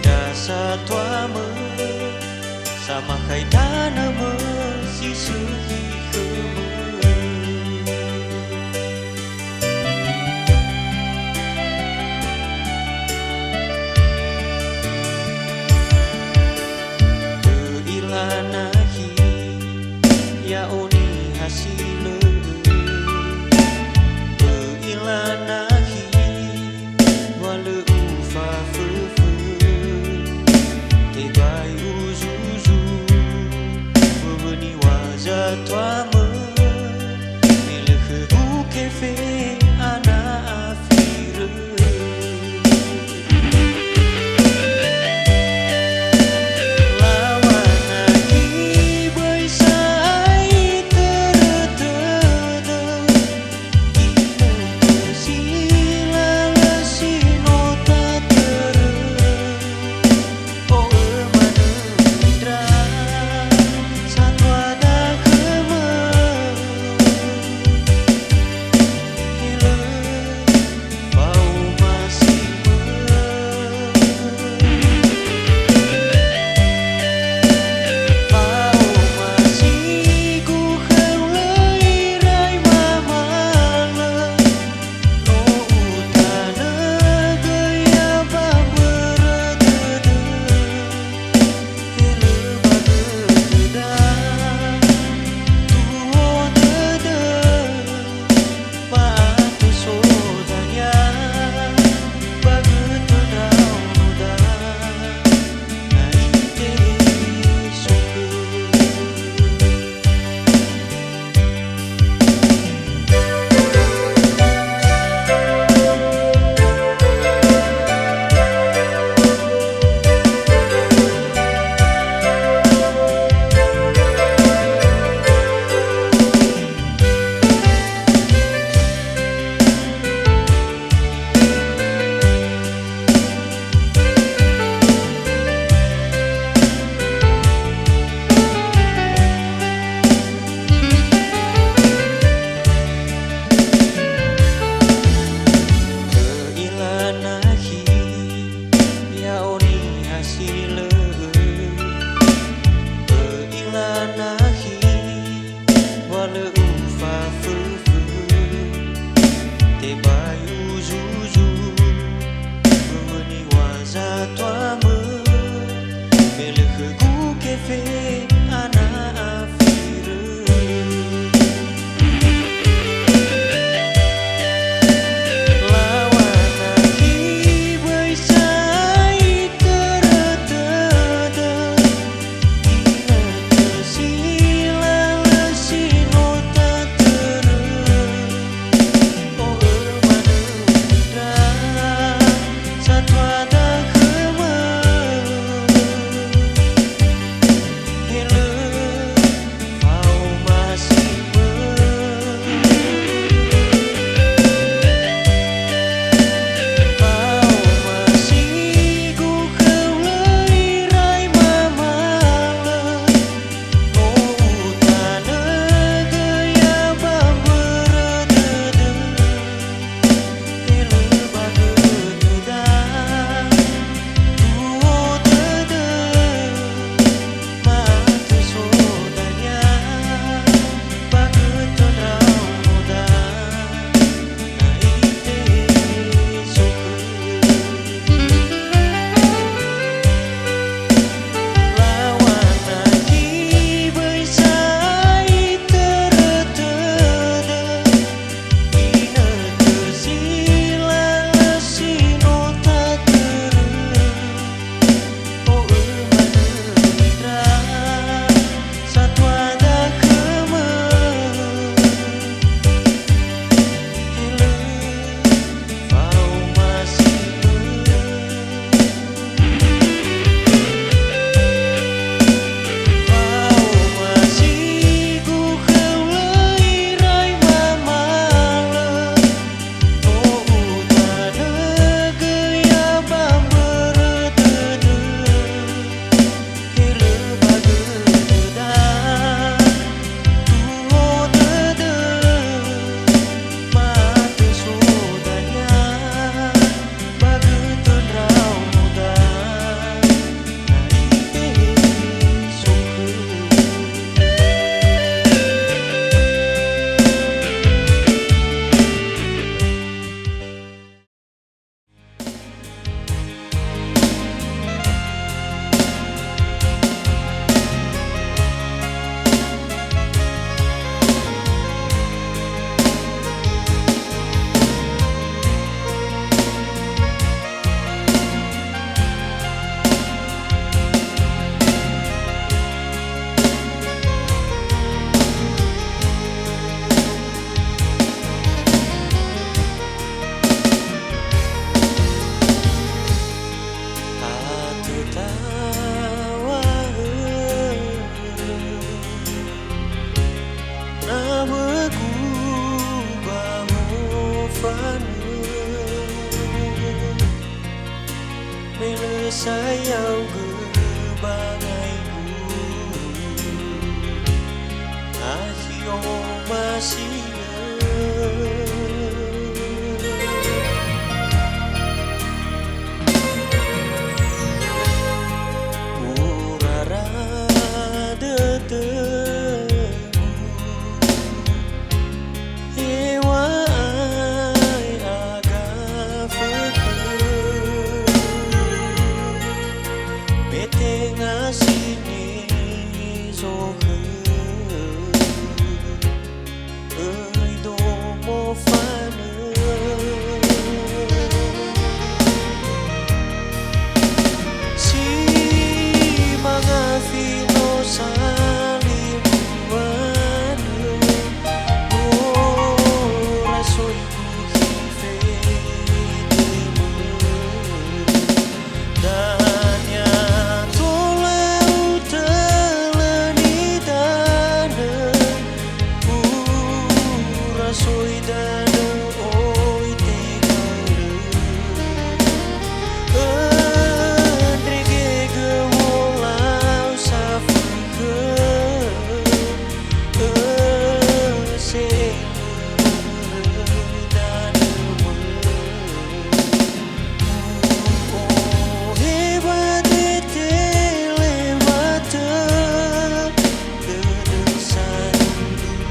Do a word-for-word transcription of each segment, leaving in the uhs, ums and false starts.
Dasatuamö, samakhai tanömö si sökhi khömö. Ö'ila nakhi, ya'o niha si lö. Ö'ila nakhi, wa lö ufaföfö. Tebai uzuzu, wöwöni wa zatuamö, me lö khögu kefe ana afirö. Lawana ki böi sa'ae törötödö, inoto si lalö si no tatörö. O'ö manö ndra satua dakhömö. Sayaugö ba ngaigu, akhi omasi'ö. Urara dödögu, hew̃a'ae agafögö, me tenga sinenge zokhö. Öi domo fanö, si manga fino salimuanö, ora soi guhi fedemö. Dania tola utölö nidanö, ura soi danö oi tegaölö. Öndregegö wolau safögö, öse elö danömö. U'ohe ba dete lewatö, dödö sanduru.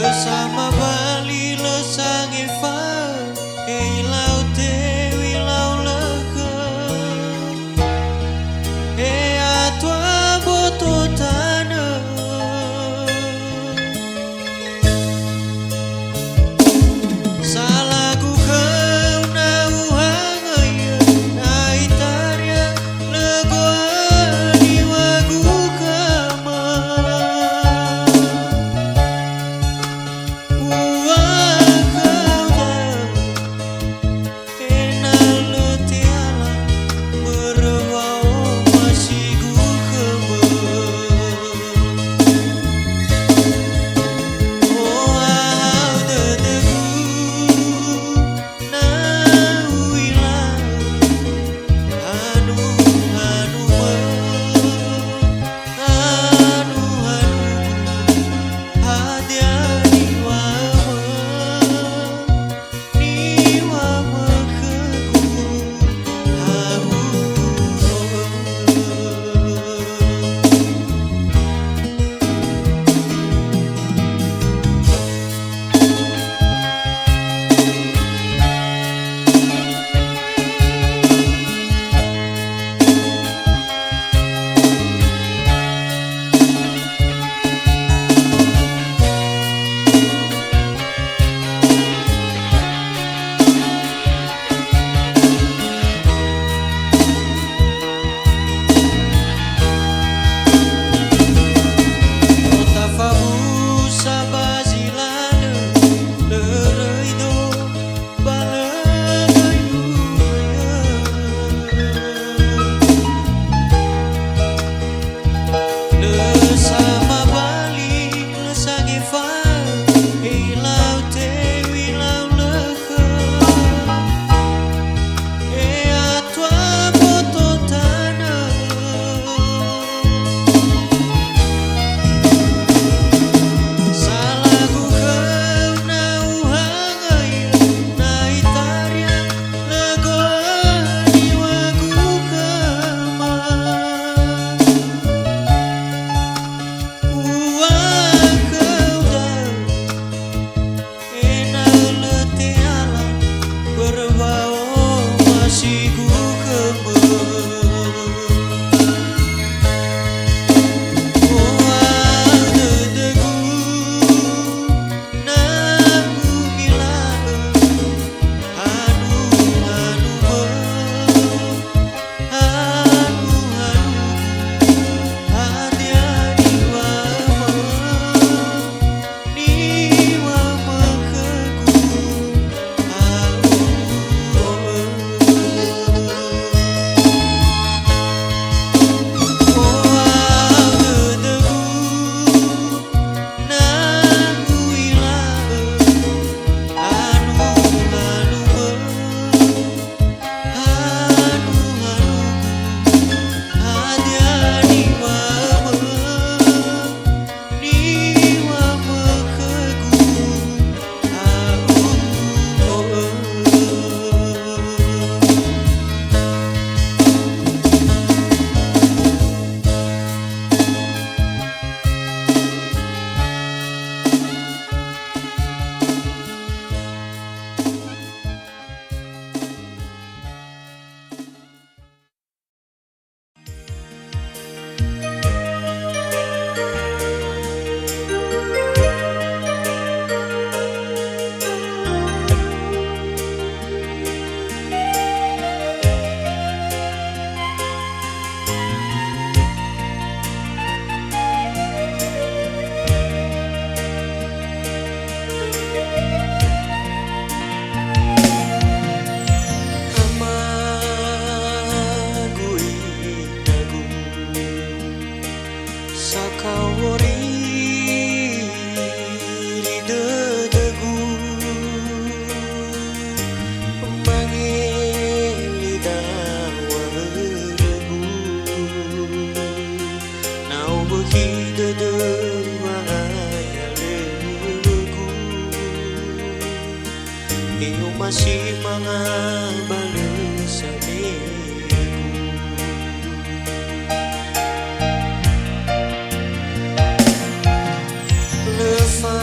Lö samabali, lö sangefa'ö, he ilau tewi, ilau lökhö, he atua boto tanö. Salagu khöu na uhangöi'ö, na itaria lö go'ö niŵa'ögu khöma. Ua khöu da'ö, ena'ö lö te'ala, börö wa'omasigu khöma. Ohahau dödögu, na u'ila'ö, hanu-hanumö, hanu-hanugu, hadia niŵa'ömö, niŵa'ömö khögu, ha u'o'ö. Ota fabusa ba zi lalö, löröido ba löröido. Lö samabali, lö sangefa'ö, he ilau tewi, ilau lökhö, he atua boto tanö. Salagu khöu na uhangöi'ö, na itaria lö go'ö niŵa'ögu khöma. Ua khöu da'ö, ena'ö lö te'ala, börö wa'omasigu khömö. Oa dödögu, na u'ila'ö, hanu-hanumö. Hanu-hanugu, hadia niŵa'ömö, niŵa'ömö khögu, ha u'o'ö. Oa dödögu, na u'ila'ö, hanu-hanumö. Hanu-hanugu, hadia niŵa'ömö, niŵa'ömö khögu, ha u'o'ö. Amagu, inagu, sakawori li dödögu, mangele dawa'ö khögu. Na obökhi dödö wa'aya lö khögu, he omasi manga ba lö samegu. Lö fa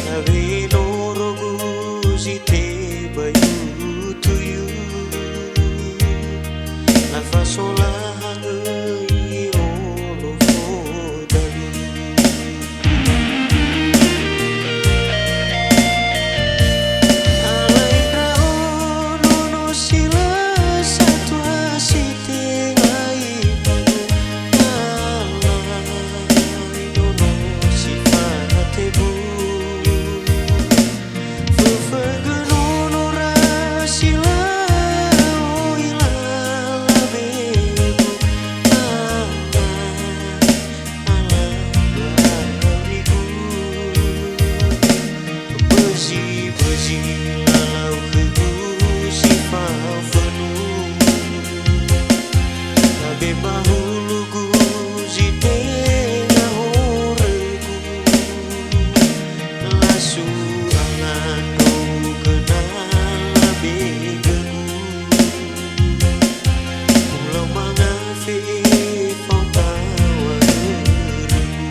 Lawe norogu zi tebai utuyu, lafasola hangöi olo fodalu. Alai ndra'o nono si lö satua si tenga ibagu. Alai nono si fatebu. Föfögö nono ra si lö oi lala bebu. Ala, ala, ala rigu. Bözi, bözi lalau khögu si fao fönu. Labe ba hulugu zi tenga horögu. Lasu ala ndra'ugö na labe gögu. Ulau manga fe'e fao taŵa hörögu.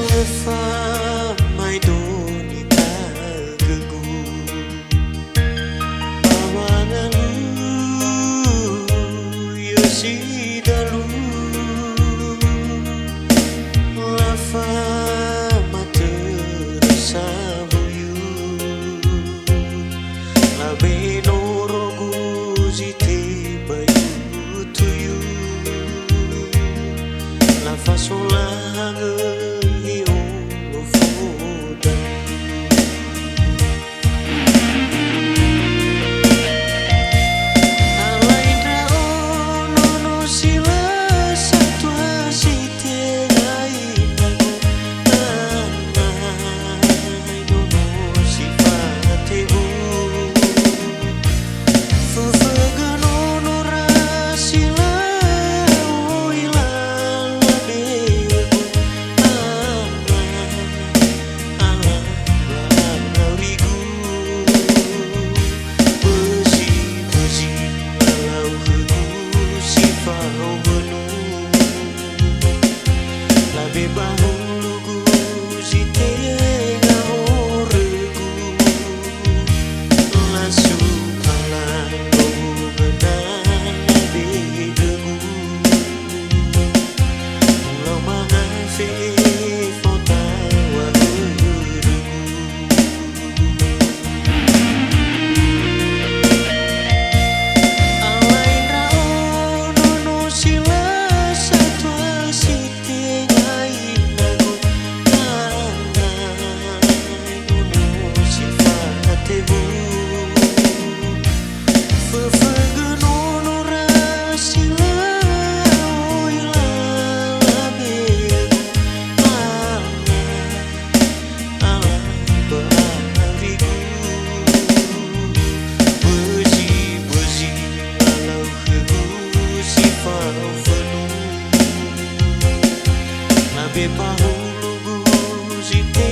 Lö famaedo nitagögu. Ba wangalui si dalu, lafamatörö sawuyu. Labe norogu zi tebai utuyu. Lafasola hangöi olo fodalu. Alai ndra'o nono si lö satua si tenga ibagu. Alai nono si fatebu. Föfögö nono ra si lö oi lala bebu. Ala, ala, ala rigu. Bözi, bözi lalau khögu si fao fönu. Labe ba hulugu zi tenga horögu. Lasu ala ndra'ugö na labe gögu. Ulau manga fe'e fao taŵa hörögu. Alai ndra'o nono si lö satua si tenga ibagu. Alai nono si fatebu. Föfögö nono ra si lö oi lala bebu. Ala, ala, ala rigu. Bözi, bözi lalau khögu si fao fönu. Labe ba hulugu zi te